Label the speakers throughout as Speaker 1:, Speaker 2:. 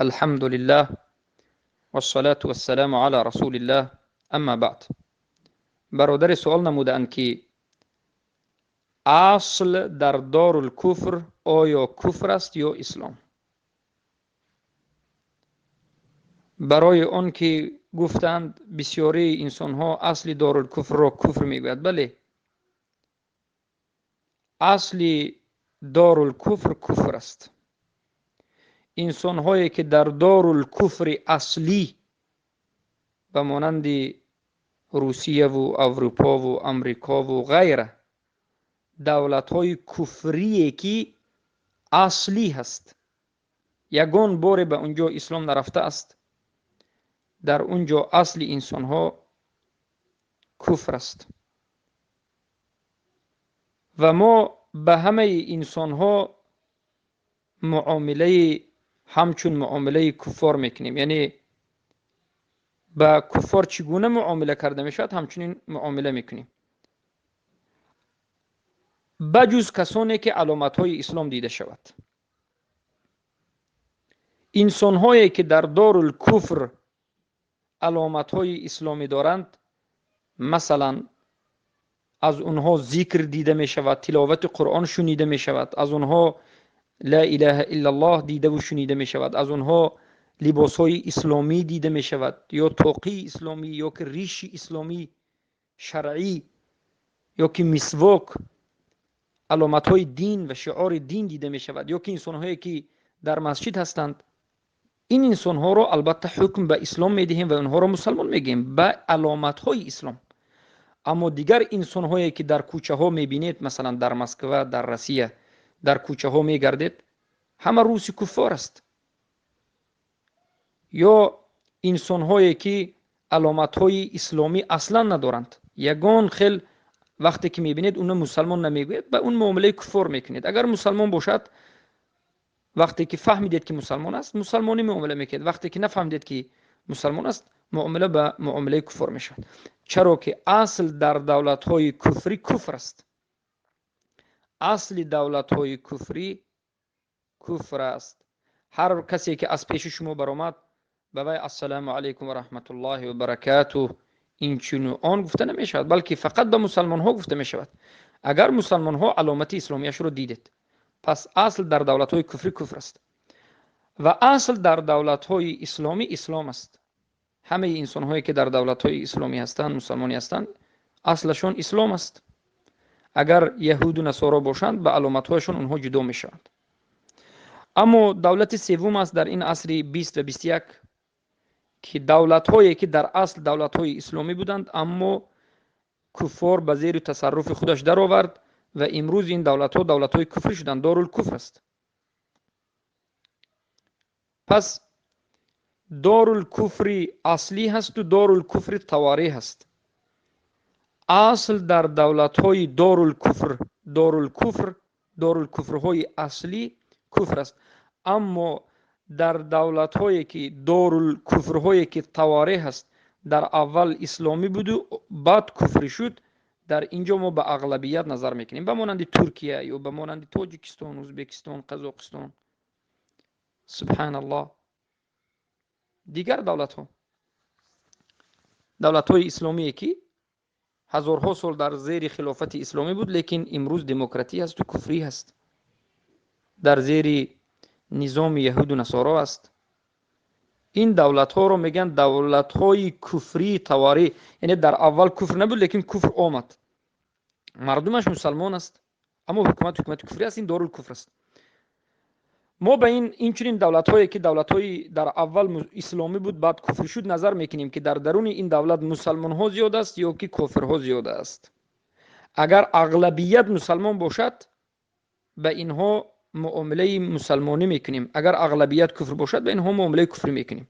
Speaker 1: الحمد لله والصلاة والسلام على رسول الله اما بعد. برادر سؤال نمودند که اصل در دارالکفر آیا کفر است یا اسلام؟ برای آن که گفتند بسیاری انسان ها اصل دارالکفر را کفر میگوید. بله، اصل دارالکفر کفر است. انسان هایی که در دارالکفر اصلی به مانند روسیه و اروپا و امریکا و غیره، دولت های کفری که اصلی هست، یگان بار به اونجا اسلام نرفته است، در اونجا اصل انسان ها کفر است و ما به همه انسان ها معامله همچون معامله کفار میکنیم. یعنی به کفار چگونه معامله کرده میشود همچنین معامله میکنیم، بجز کسانی که علامت های اسلام دیده شود. انسان هایی که در دارالکفر علامت های اسلامی دارند، مثلا از اونها ذکر دیده می شود، تلاوت قرآن شنیده می شود، از اونها لا اله الا الله دیده و شنیده می شود، از اونها لباس های اسلامی دیده می شود، یا توقی اسلامی یا که ریش اسلامی شرعی یا که مسواک، علامت های دین و شعار دین دیده می شود، یا که انسان هایی که در مسجد هستند، این انسان ها رو البته حکم به اسلام می دهیم و اونها رو مسلمان میگیم به علامت های اسلام. اما دیگر انسان هایی که در کوچه ها می بینید، مثلا در مسکو، در روسیه، در کوچه ها می گردید، همه روسی کفار است. یا انسان هایی که علامت های اسلامی اصلا ندارند، یگان خیل وقتی که میبینید اون مسلمان نمیگوید، به اون معامله کفر میکنید. اگر مسلمان باشد، وقتی که فهمیدید که مسلمان است، مسلمانی معامله میکنید. وقتی که نفهمیدید که مسلمان است، معامله به معامله کفر میشود. چرا که اصل در دولت های کفری کفر است. اصل دولت های کفری کفر است. هر کسی که از پیش شما برآمد، به وی السلام علیکم و رحمت الله و برکاته این چون آن گفته نمی شود، بلکه فقط به مسلمان ها گفته می شود. اگر مسلمان ها علامت اسلامیش رو دیدید، پس اصل در دولت های کفری کفر است و اصل در دولت های اسلامی اسلام است. همه انسان هایی که در دولت های اسلامی هستند، مسلمانی هستند، اصلشون اسلام است. اگر یهود و نصارا باشند، به علامت هایشون اونها جدا می شوند. اما دولت سوم است در این عصر 20 و 21 که دولت هایی که در اصل دولت های اسلامی بودند، اما کفار به زیر تصرف خودش درآورد و امروز این دولت ها دولت های کفری شدند، دارالکفر است. پس دارالکفر اصلی هست و دارالکفر تواری هست. اصل در دولت های دارالکفر، دارالکفر، دارالکفرهای اصلی کفر است. اما در دولت هایی که دارالکفرهایی که تواری هست، در اول اسلامی بود و بعد کفری شد، در اینجا ما به اغلبیت نظر میکنیم، به مانند ترکیه یا به مانند تاجیکستان، ازبکستان، قزاقستان، سبحان الله، دیگر دولت ها، دولت های اسلامی که هزارها سال در زیر خلافت اسلامی بود، لیکن امروز دموکراتی هست و کفری هست، در زیر نظام یهود و نصارا است. این دولت ها رو میگن دولت های کفری تواری، یعنی در اول کفر نبود لیکن کفر آمد، مردمش مسلمان است اما حکومت حکومت کفری است، این دارالکفر است. ما به این چنین دولت هایی که دولت های در اول اسلامی بود بعد کفر شد نظر میکنیم که در درون این دولت مسلمان ها زیاد است یا که کافرها زیاد است. اگر اغلبیت مسلمان باشد، به اینها معامله مسلمانی میکنیم، اگر اغلبیت کفر باشد، به اینها معامله کفری میکنیم.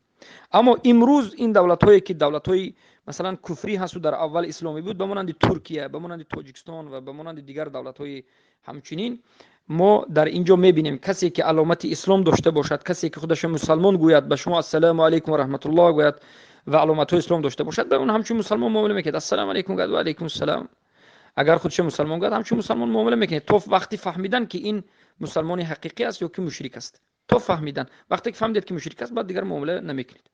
Speaker 1: اما امروز این دولت هایی که دولت های مثلا کفری هست و در اول اسلامی بود، به مانند ترکیه، به مانند تاجیکستان و به مانند دیگر دولت های همچنین، ما در اینجا میبینیم کسی که علامت اسلام داشته باشد، کسی که خودش مسلمان گوید، به شما السلام علیکم و رحمت الله گوید و علامت های اسلام داشته باشد، به اون همچون مسلمان معامله میکند. السلام علیکم گوید و علیکم السلام. اگر خودش مسلمان گوید، همچون مسلمان معامله میکنه، تا وقتی فهمیدن که این مسلمان حقیقی است یا که مشرک است. То фаҳмидан. Вақте ки фаҳмидед, ки мушрик аст, баъд дигар муомила намекунед.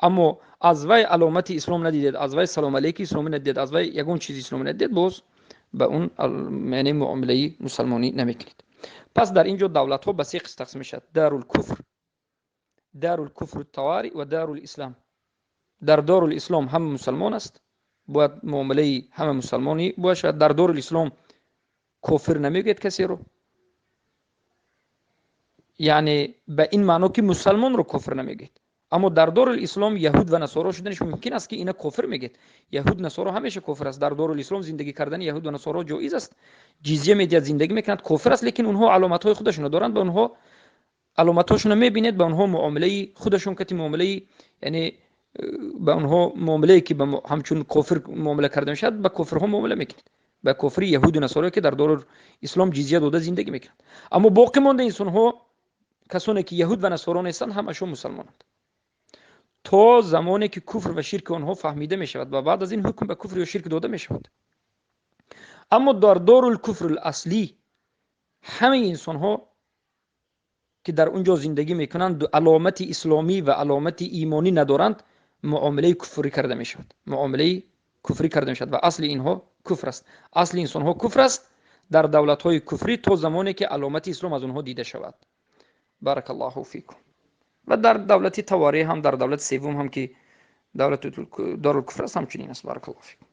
Speaker 1: Аммо аз вай аломати ислом надидед, аз вай салом алейки исломӣ надидед, аз вай ягон чизи исломӣ надидед, боз ба он яъне муомилаи мусалмонӣ намекунед. Пас дар ин ҷо давлатҳо ба се қисм тақсим мешавад: дарулкуфр, дарулкуфру тавари ва дарулислам. Дар дорулислом ҳама мусалмон аст, бояд муомилаи ҳама мусалмонӣ бояд шавад. Дар дорулислом кофир намегӯяд касеро, яъне ба ин маъно, ки мусалмонро кофир намегӯяд. Аммо дар дорулислом яҳуд ва насоро шуданаш мумкин аст, ки ина кофир мегӯяд. Яҳуд, насоро ҳамеша кофир аст. Дар дорулислом зиндагӣ кардани яҳуд ва насоро ҷоиз аст, ҷизя медиҳад, зиндагӣ мекунад, кофир аст, лекин онҳо аломатҳои худашонро доранд. Ба онҳо аломатҳошонро мебинед, ба онҳо муомилаи худашон кати муомилаи, яъне ба онҳо муомилае, ки ҳамчун кофир муомила карда мешавад, ба кофирҳо муомила мекунед, ба кофири яҳуду насоро, ки дар дорулислом ҷизя дода зиндагӣ мекунанд. Аммо боқӣ монда инсонҳо, касоне ки яҳуд ва насоро нестанд, ҳамашон мусалмонанд то замоне ки куфр ва ширки онҳо фаҳмида мешавад ва баъд аз ин ҳукм ба куфр ё ширк дода мешавад. Аммо дар дорулкуфр аслӣ ҳамаи инсонҳо, ки дар он ҷо зиндагӣ мекунанд, аломати исломӣ ва аломати имонӣ надоранд, муомилаи куфрӣ карда мешавад, муомилаи куфрӣ карда мешавад ва асли инҳо куфр аст. Асли инсонҳо куфр аст дар давлатҳои куфрӣ то замоне ки аломати ислом аз онҳо дида шавад. Баракаллоҳу фикум. Ва дар давлати таварӣ ҳам, дар давлати севум ҳам, ки давлати дорулкуфр аст, ҳамчунин аст. Баракаллоҳу фикум.